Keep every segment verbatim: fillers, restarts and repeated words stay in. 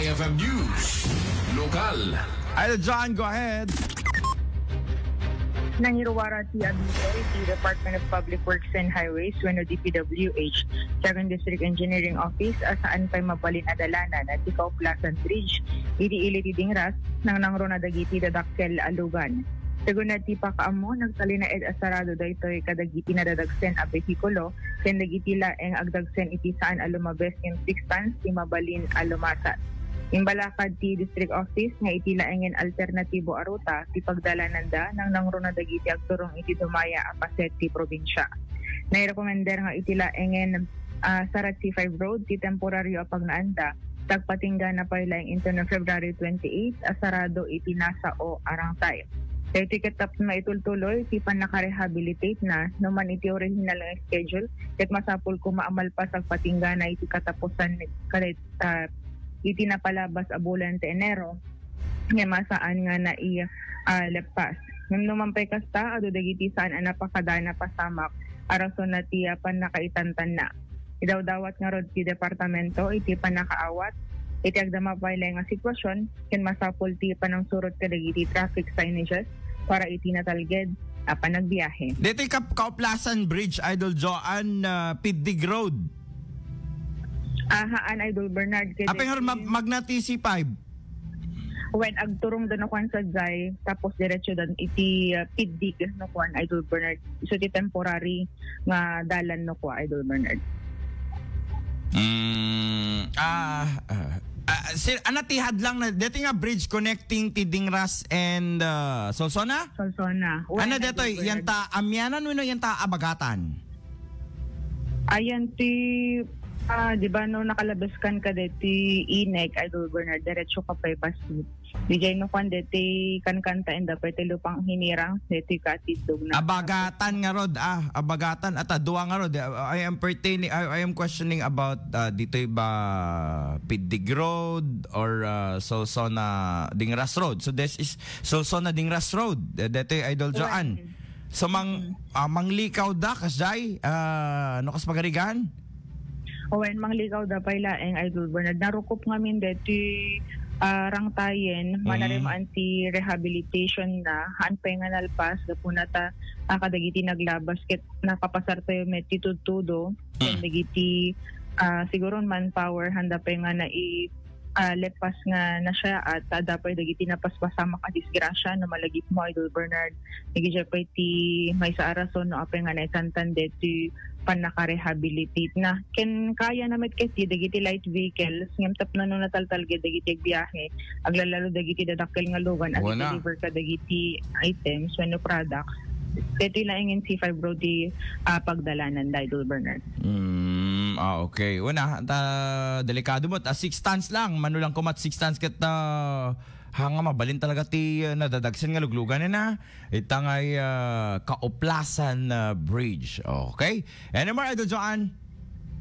F M News, lokal. Idol John, go ahead. Nangiruara ti abiso iti Department of Public Works and Highways wenno D P W H, Second District Engineering Office, a saan pay mabalin a dalanan ti Kauplasan Bridge iti ili ti Dingras, nangnangruna dagiti dadakkel a lugan. Segun ti pakaammo, nagtalinaed a sarado daytoy kadagiti nadadagsen a behikulo ken dagiti laeng agdagsen iti saan a lumabes ngem six tons ti mabalin a lumasat. Imbalakad ti District Office nga iti laengen alternatibo a ruta ti pagdalananda, nangnangruna dagiti agturong iti dumaya a paset ti probinsia. Nairekomender nga iti laengen, ah, Sarat C five Road ti temporario a pagnaanda, ta agpatinggana pay laeng intono February twenty-eight a sarado iti nasao a rangtay. Daytoy ket tapno maitultuloy ti pannaka-rehabilitate na no man iti original nga schedule, ket masapul koma a malpas agpatinggana iti katapusan ket, ah, iti napalabas a bulan ti Enero, ngem a saan nga nai-, ah, leppas. Ngem no man pay kasta, adu dagiti saan a napakadaan a pasamak a rason na ti, ah, pannakaitantanna. Idawdawat ngarud ti departamento iti pannakaawat iti agdama pay laeng nga sitwasyon, ken masapul ti panangsurot kadagiti traffic signages para iti natalged a panagbiahe. Ditoy Kap-, Kauplasan Bridge, Idol Joan, ah, Piddig Road. Ahaan, Idol Bernard, kay Apay nga ditoy ma-, Magna T C five? Wen, agturong da no kuan sa jay, tapos diretso dan iti, ah, Piddig no kuan, Idol Bernard. So, ti temporary nga dalan no kuan, Idol Bernard. Mm, ah, ah, ah, si, ana ti hadlang na, deti nga bridge connecting ti Dingras and, ah, Solsona? Solsona. Wen, Ana Idol detoy, Bernard. Yan ta amianan wenno yan ta abagatan? Ayan ti, ah, di ba, no, nakalabes kan kadeti Inec, Idol Bernard, diretso ka pay pasit. Di jay no kuan deti kankanta inda pay ti lupang hinirang, deti katidog na. Abagatan ngarud, ah, abagatan, ata, dua ngarud. I am pertaining, I, I am questioning about, ah, ditoy ba Piddig Road or, ah, Solsona Dingras Road. So this is Solsona Dingras Road. Eh, detoy Idol Joan. Wen. So, mang-, Mm. ah, manglikaw da, kasjay? Ah, no kas pagarigan? Wen, manglikaw da pay laeng, Idol Bernard. Narukop ngamin deti, ah, rangtayen, Mm. manarimaan ti rehabilitation na, haan pay nga nalpas, gapu na ta, ah, kadagiti naglabas, ket nakapasar tayo met ti tudtudo, ken Mm. dagiti, ah, siguro manpower, haan da pay nga nai-, ah, leppas nga nasyaat, ta adda pay dagiti napaspasamak a disgrasya, no malagipmo, Idol Bernard. Dagiti pay ti maysa a rason no apay nga naitantan deti pannaka-rehabilitate na. Ken kayana met ket ti dagiti light vehicles, ngem tapno no nataltalged dagiti agbiahe, aglalalo dagiti dadakkel nga lugan a Wala. deliver kadagiti items wenno products. Deti laengen C five Road ti, ah, pagdalananda, Idol Bernard. Mm, ah, okay. Una, ta, delikado met, ah, six tons lang. Mano lang kumat six tons ket, ah, ha nga mabalin talaga ti, ah, nadadagsen nga luglugan, eh, na. Ita nga, ah, Kauplasan, ah, Bridge. Okay. Any more, Idol Joan?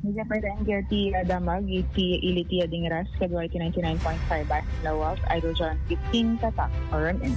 Medyo pa rin ti, ah, damag, iti ili ti, ah, Dingras, kadua iti ninety-nine point five Lawag, Idol John, fifteen Tatak, R M N.